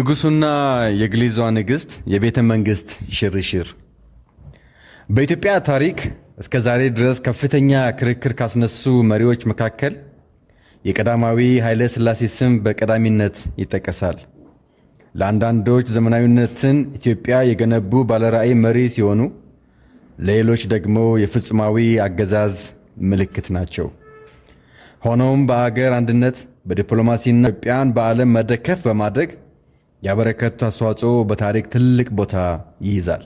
ንጉሱና የእንግሊዟ ንግሥት የቤተ መንግሥት ሽርሽር። በኢትዮጵያ ታሪክ እስከ ዛሬ ድረስ ከፍተኛ ክርክር ካስነሱ መሪዎች መካከል የቀዳማዊ ኃይለ ሥላሴ ስም በቀዳሚነት ይጠቀሳል። ለአንዳንዶች ዘመናዊነትን ኢትዮጵያ የገነቡ ባለራዕይ መሪ ሲሆኑ፣ ለሌሎች ደግሞ የፍጹማዊ አገዛዝ ምልክት ናቸው። ሆኖም በአገር አንድነት፣ በዲፕሎማሲና ኢትዮጵያን በዓለም መድረክ ከፍ በማድረግ ያበረከቱት አስተዋጽኦ በታሪክ ትልቅ ቦታ ይይዛል።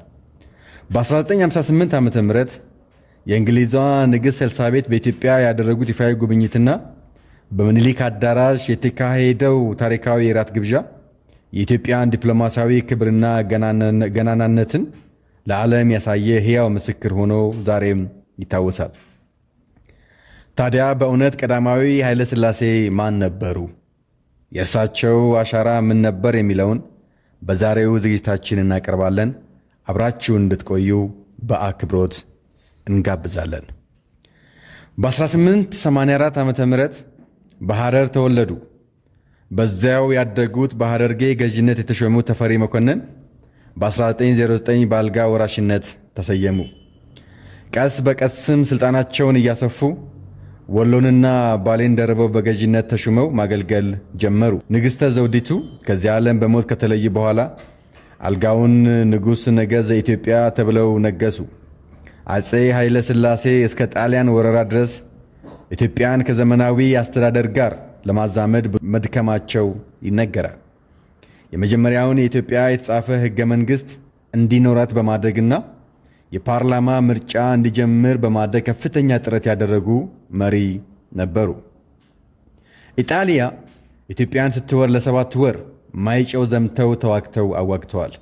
በ1958 ዓ ም የእንግሊዟ ንግሥት ኤልሳቤት በኢትዮጵያ ያደረጉት ይፋዊ ጉብኝትና በምኒልክ አዳራሽ የተካሄደው ታሪካዊ የራት ግብዣ የኢትዮጵያን ዲፕሎማሲያዊ ክብርና ገናናነትን ለዓለም ያሳየ ሕያው ምስክር ሆኖ ዛሬም ይታወሳል። ታዲያ በእውነት ቀዳማዊ ኃይለ ሥላሴ ማን ነበሩ? የእርሳቸው አሻራ ምን ነበር? የሚለውን በዛሬው ዝግጅታችን እናቀርባለን። አብራችሁን እንድትቆዩ በአክብሮት እንጋብዛለን። በ1884 ዓ ም በሐረር ተወለዱ። በዚያው ያደጉት በሐረርጌ ገዥነት የተሾሙት ተፈሪ መኮንን በ1909 በአልጋ ወራሽነት ተሰየሙ። ቀስ በቀስም ስልጣናቸውን እያሰፉ ወሎንና ባሌን ደርበው በገዥነት ተሹመው ማገልገል ጀመሩ። ንግሥተ ዘውዲቱ ከዚህ ዓለም በሞት ከተለዩ በኋላ አልጋውን ንጉሥ ነገሥት ዘኢትዮጵያ ተብለው ነገሱ። አፄ ኃይለ ሥላሴ እስከ ጣሊያን ወረራ ድረስ ኢትዮጵያን ከዘመናዊ አስተዳደር ጋር ለማዛመድ መድከማቸው ይነገራል። የመጀመሪያውን የኢትዮጵያ የተጻፈ ሕገ መንግሥት እንዲኖራት በማድረግና የፓርላማ ምርጫ እንዲጀምር በማድረግ ከፍተኛ ጥረት ያደረጉ መሪ ነበሩ። ኢጣሊያ ኢትዮጵያን ስትወር ለ7 ወር ማይጨው ዘምተው ተዋግተው አዋግተዋል።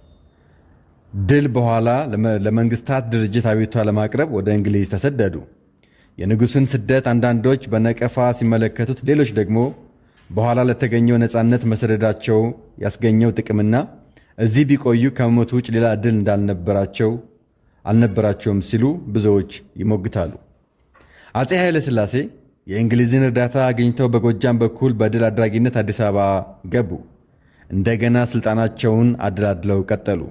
ድል በኋላ ለመንግስታት ድርጅት አቤቱታ ለማቅረብ ወደ እንግሊዝ ተሰደዱ። የንጉሥን ስደት አንዳንዶች በነቀፋ ሲመለከቱት፣ ሌሎች ደግሞ በኋላ ለተገኘው ነፃነት መሰደዳቸው ያስገኘው ጥቅምና እዚህ ቢቆዩ ከመሞት ውጭ ሌላ ዕድል እንዳልነበራቸው አልነበራቸውም ሲሉ ብዙዎች ይሞግታሉ። አፄ ኃይለ ሥላሴ የእንግሊዝን እርዳታ አግኝተው በጎጃም በኩል በድል አድራጊነት አዲስ አበባ ገቡ። እንደገና ስልጣናቸውን አደላድለው ቀጠሉ።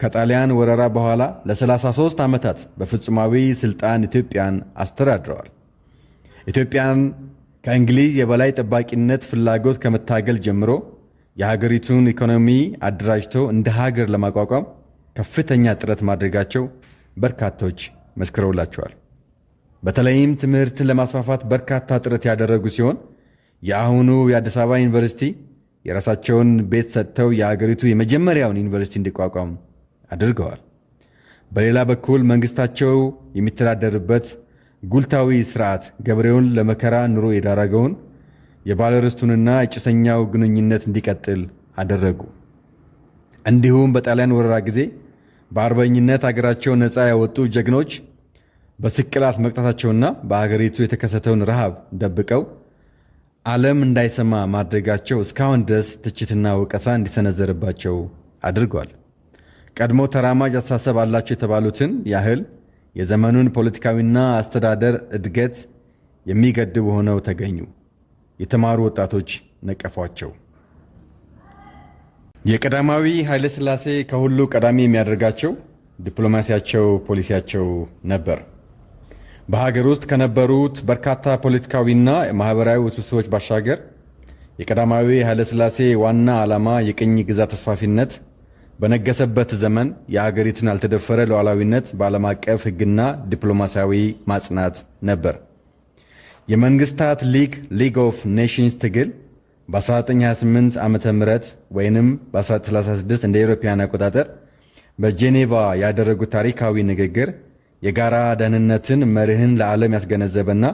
ከጣሊያን ወረራ በኋላ ለ33 ዓመታት በፍጹማዊ ስልጣን ኢትዮጵያን አስተዳድረዋል። ኢትዮጵያን ከእንግሊዝ የበላይ ጠባቂነት ፍላጎት ከመታገል ጀምሮ የሀገሪቱን ኢኮኖሚ አደራጅተው እንደ ሀገር ለማቋቋም ከፍተኛ ጥረት ማድረጋቸው በርካቶች መስክረውላቸዋል። በተለይም ትምህርትን ለማስፋፋት በርካታ ጥረት ያደረጉ ሲሆን የአሁኑ የአዲስ አበባ ዩኒቨርሲቲ የራሳቸውን ቤት ሰጥተው የሀገሪቱ የመጀመሪያውን ዩኒቨርሲቲ እንዲቋቋም አድርገዋል። በሌላ በኩል መንግስታቸው የሚተዳደርበት ጉልታዊ ስርዓት ገበሬውን ለመከራ ኑሮ የዳረገውን የባለርስቱንና የጭሰኛው ግንኙነት እንዲቀጥል አደረጉ። እንዲሁም በጣሊያን ወረራ ጊዜ በአርበኝነት አገራቸውን ነፃ ያወጡ ጀግኖች በስቅላት መቅጣታቸውና በአገሪቱ የተከሰተውን ረሃብ ደብቀው ዓለም እንዳይሰማ ማድረጋቸው እስካሁን ድረስ ትችትና ወቀሳ እንዲሰነዘርባቸው አድርጓል። ቀድሞ ተራማጅ አስተሳሰብ አላቸው የተባሉትን ያህል የዘመኑን ፖለቲካዊና አስተዳደር እድገት የሚገድቡ ሆነው ተገኙ። የተማሩ ወጣቶች ነቀፏቸው። የቀዳማዊ ኃይለ ሥላሴ ከሁሉ ቀዳሚ የሚያደርጋቸው ዲፕሎማሲያቸው፣ ፖሊሲያቸው ነበር። በሀገር ውስጥ ከነበሩት በርካታ ፖለቲካዊና ማህበራዊ ውስብስቦች ባሻገር የቀዳማዊ ኃይለሥላሴ ዋና ዓላማ የቅኝ ግዛት ተስፋፊነት በነገሰበት ዘመን የአገሪቱን ያልተደፈረ ሉዓላዊነት በዓለም አቀፍ ሕግና ዲፕሎማሲያዊ ማጽናት ነበር። የመንግስታት ሊግ፣ League of Nations ትግል በ1928 ዓ ም ወይንም በ1936 እንደ አውሮፓውያን አቆጣጠር በጄኔቫ ያደረጉት ታሪካዊ ንግግር የጋራ ደህንነትን መርህን ለዓለም ያስገነዘበና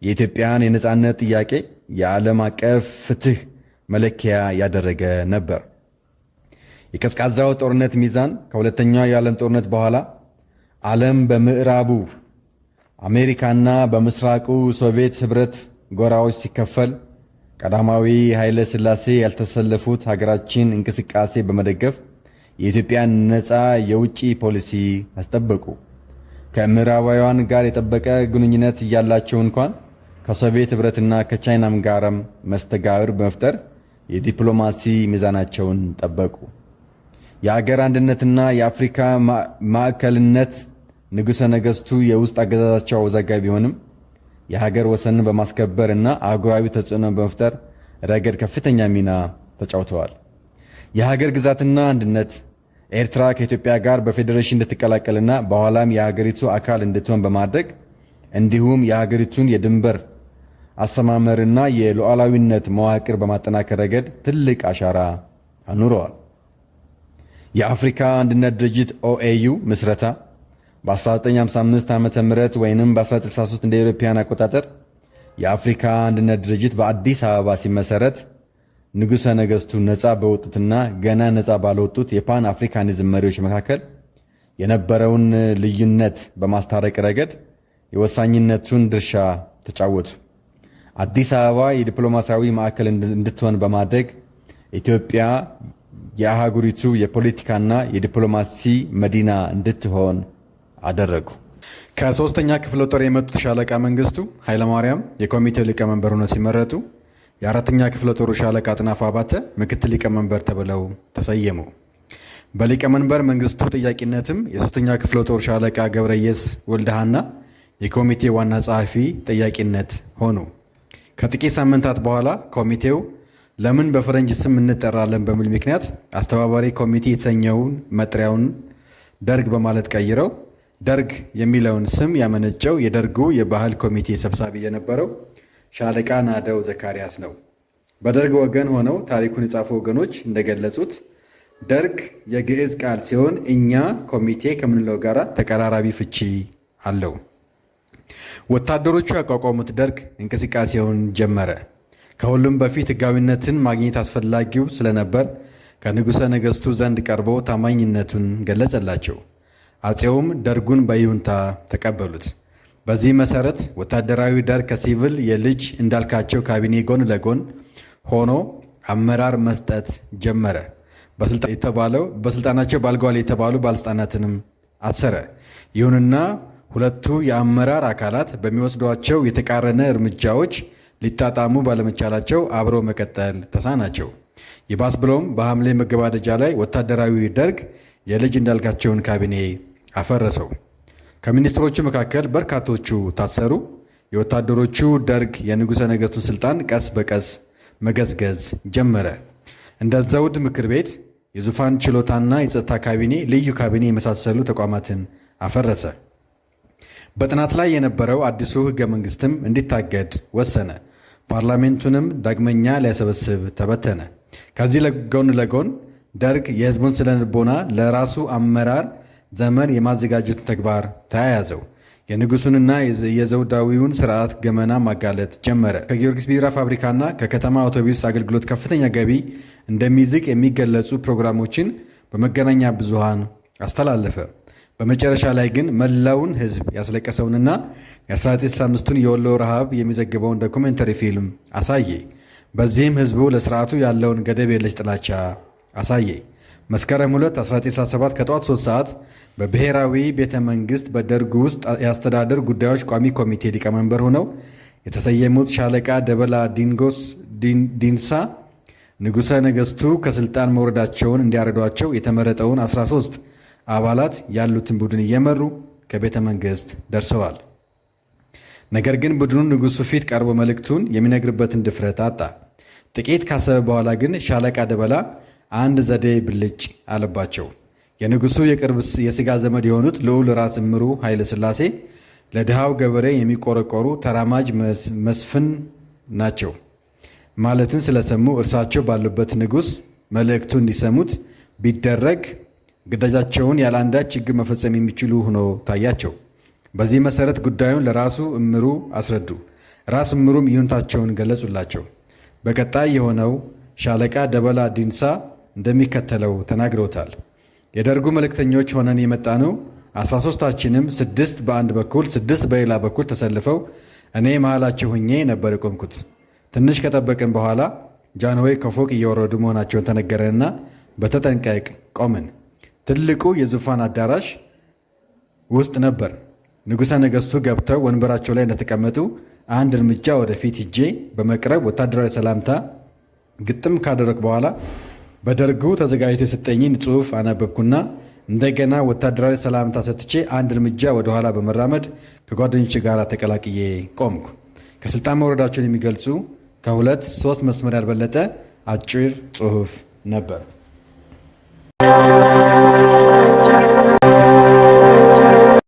የኢትዮጵያን የነፃነት ጥያቄ የዓለም አቀፍ ፍትህ መለኪያ ያደረገ ነበር። የቀዝቃዛው ጦርነት ሚዛን። ከሁለተኛው የዓለም ጦርነት በኋላ ዓለም በምዕራቡ አሜሪካና በምስራቁ ሶቪየት ኅብረት ጎራዎች ሲከፈል ቀዳማዊ ኃይለ ሥላሴ ያልተሰለፉት ሀገራችን እንቅስቃሴ በመደገፍ የኢትዮጵያን ነፃ የውጭ ፖሊሲ አስጠበቁ። ከምዕራባውያን ጋር የጠበቀ ግንኙነት እያላቸው እንኳን ከሶቪየት ኅብረትና ከቻይናም ጋርም መስተጋብር በመፍጠር የዲፕሎማሲ ሚዛናቸውን ጠበቁ። የአገር አንድነትና የአፍሪካ ማዕከልነት ንጉሠ ነገሥቱ የውስጥ አገዛዛቸው አወዛጋቢ ቢሆንም የሀገር ወሰንን በማስከበር እና አህጉራዊ ተጽዕኖ በመፍጠር ረገድ ከፍተኛ ሚና ተጫውተዋል። የሀገር ግዛትና አንድነት ኤርትራ ከኢትዮጵያ ጋር በፌዴሬሽን እንድትቀላቀልና በኋላም የሀገሪቱ አካል እንድትሆን በማድረግ እንዲሁም የሀገሪቱን የድንበር አሰማመርና የሉዓላዊነት መዋቅር በማጠናከር ረገድ ትልቅ አሻራ አኑረዋል። የአፍሪካ አንድነት ድርጅት OAU ምስረታ በ1955 ዓ ም ወይም በ1963 እንደ አውሮፓውያን አቆጣጠር የአፍሪካ አንድነት ድርጅት በአዲስ አበባ ሲመሰረት ንጉሠ ነገሥቱ ነፃ በወጡትና ገና ነፃ ባልወጡት የፓን አፍሪካኒዝም መሪዎች መካከል የነበረውን ልዩነት በማስታረቅ ረገድ የወሳኝነቱን ድርሻ ተጫወቱ። አዲስ አበባ የዲፕሎማሲያዊ ማዕከል እንድትሆን በማድረግ ኢትዮጵያ የአህጉሪቱ የፖለቲካና የዲፕሎማሲ መዲና እንድትሆን አደረጉ። ከሶስተኛ ክፍለ ጦር የመጡት ሻለቃ መንግስቱ ኃይለማርያም የኮሚቴው ሊቀመንበር ሆነው ሲመረጡ የአራተኛ ክፍለ ጦሩ ሻለቃ አጥናፉ አባተ ምክትል ሊቀመንበር ተብለው ተሰየሙ። በሊቀመንበር መንግስቱ ጠያቂነትም የሶስተኛ ክፍለ ጦር ሻለቃ ገብረየስ ወልደሃና የኮሚቴ ዋና ጸሐፊ ጠያቂነት ሆኑ። ከጥቂት ሳምንታት በኋላ ኮሚቴው ለምን በፈረንጅ ስም እንጠራለን በሚል ምክንያት አስተባባሪ ኮሚቴ የተሰኘውን መጥሪያውን ደርግ በማለት ቀይረው ደርግ የሚለውን ስም ያመነጨው የደርጉ የባህል ኮሚቴ ሰብሳቢ የነበረው ሻለቃ ናደው ዘካርያስ ነው። በደርግ ወገን ሆነው ታሪኩን የጻፉ ወገኖች እንደገለጹት ደርግ የግዕዝ ቃል ሲሆን እኛ ኮሚቴ ከምንለው ጋር ተቀራራቢ ፍቺ አለው። ወታደሮቹ ያቋቋሙት ደርግ እንቅስቃሴውን ጀመረ። ከሁሉም በፊት ሕጋዊነትን ማግኘት አስፈላጊው ስለነበር ከንጉሠ ነገሥቱ ዘንድ ቀርቦ ታማኝነቱን ገለጸላቸው። አፄውም ደርጉን በይሁንታ ተቀበሉት። በዚህ መሰረት ወታደራዊ ደርግ ከሲቪል የልጅ እንዳልካቸው ካቢኔ ጎን ለጎን ሆኖ አመራር መስጠት ጀመረ። በስልጣናቸው ባልገዋል የተባሉ ባለስልጣናትንም አሰረ። ይሁንና ሁለቱ የአመራር አካላት በሚወስዷቸው የተቃረነ እርምጃዎች ሊጣጣሙ ባለመቻላቸው አብሮ መቀጠል ተሳናቸው። ይባስ ብሎም በሐምሌ መገባደጃ ላይ ወታደራዊ ደርግ የልጅ እንዳልካቸውን ካቢኔ አፈረሰው። ከሚኒስትሮቹ መካከል በርካቶቹ ታሰሩ። የወታደሮቹ ደርግ የንጉሠ ነገሥቱን ስልጣን ቀስ በቀስ መገዝገዝ ጀመረ። እንደ ዘውድ ምክር ቤት፣ የዙፋን ችሎታና የጸጥታ ካቢኔ፣ ልዩ ካቢኔ የመሳሰሉ ተቋማትን አፈረሰ። በጥናት ላይ የነበረው አዲሱ ሕገ መንግሥትም እንዲታገድ ወሰነ። ፓርላሜንቱንም ዳግመኛ ሊያሰበስብ ተበተነ። ከዚህ ጎን ለጎን ደርግ የሕዝቡን ስነልቦና ለራሱ አመራር ዘመን የማዘጋጀቱን ተግባር ተያያዘው። የንጉሱንና የዘውዳዊውን ስርዓት ገመና ማጋለጥ ጀመረ። ከጊዮርጊስ ቢራ ፋብሪካና ከከተማ አውቶቡስ አገልግሎት ከፍተኛ ገቢ እንደሚዝቅ የሚገለጹ ፕሮግራሞችን በመገናኛ ብዙሃን አስተላለፈ። በመጨረሻ ላይ ግን መላውን ሕዝብ ያስለቀሰውንና የ1965ቱን የወሎ ረሃብ የሚዘግበውን ዶኩሜንተሪ ፊልም አሳየ። በዚህም ሕዝቡ ለስርዓቱ ያለውን ገደብ የለሽ ጥላቻ አሳየ። መስከረም 2 1967 ከጠዋት 3 ሰዓት በብሔራዊ ቤተ መንግስት በደርግ ውስጥ የአስተዳደር ጉዳዮች ቋሚ ኮሚቴ ሊቀመንበር ሆነው የተሰየሙት ሻለቃ ደበላ ዲንጎስ ዲንሳ ንጉሠ ነገሥቱ ከስልጣን መውረዳቸውን እንዲያረዷቸው የተመረጠውን 13 አባላት ያሉትን ቡድን እየመሩ ከቤተ መንግስት ደርሰዋል። ነገር ግን ቡድኑ ንጉሱ ፊት ቀርቦ መልእክቱን የሚነግርበትን ድፍረት አጣ። ጥቂት ካሰበ በኋላ ግን ሻለቃ ደበላ አንድ ዘዴ ብልጭ አለባቸው። የንጉሱ የቅርብ የስጋ ዘመድ የሆኑት ልዑል ራስ እምሩ ኃይለ ሥላሴ ለድሃው ገበሬ የሚቆረቆሩ ተራማጅ መስፍን ናቸው ማለትን ስለሰሙ እርሳቸው ባሉበት ንጉሥ መልእክቱ እንዲሰሙት ቢደረግ ግዳጃቸውን ያለ አንዳች ችግር መፈጸም የሚችሉ ሆኖ ታያቸው። በዚህ መሰረት ጉዳዩን ለራሱ እምሩ አስረዱ። ራስ እምሩም ይሁንታቸውን ገለጹላቸው። በቀጣይ የሆነው ሻለቃ ደበላ ዲንሳ እንደሚከተለው ተናግረውታል። የደርጉ መልእክተኞች ሆነን የመጣነው 13ታችንም ስድስት በአንድ በኩል ስድስት በሌላ በኩል ተሰልፈው እኔ መሃላቸው ሁኜ ነበር የቆምኩት። ትንሽ ከጠበቅን በኋላ ጃንሆይ ከፎቅ እየወረዱ መሆናቸውን ተነገረንና በተጠንቀቅ ቆምን። ትልቁ የዙፋን አዳራሽ ውስጥ ነበር። ንጉሠ ነገሥቱ ገብተው ወንበራቸው ላይ እንደተቀመጡ አንድ እርምጃ ወደፊት ሂጄ በመቅረብ ወታደራዊ ሰላምታ ግጥም ካደረግ በኋላ በደርጉ ተዘጋጅቶ የሰጠኝን ጽሑፍ አነበብኩና እንደገና ወታደራዊ ሰላምታ ሰጥቼ አንድ እርምጃ ወደኋላ በመራመድ ከጓደኞቼ ጋር ተቀላቅዬ ቆምኩ። ከስልጣን መውረዳቸውን የሚገልጹ ከሁለት ሶስት መስመር ያልበለጠ አጭር ጽሑፍ ነበር።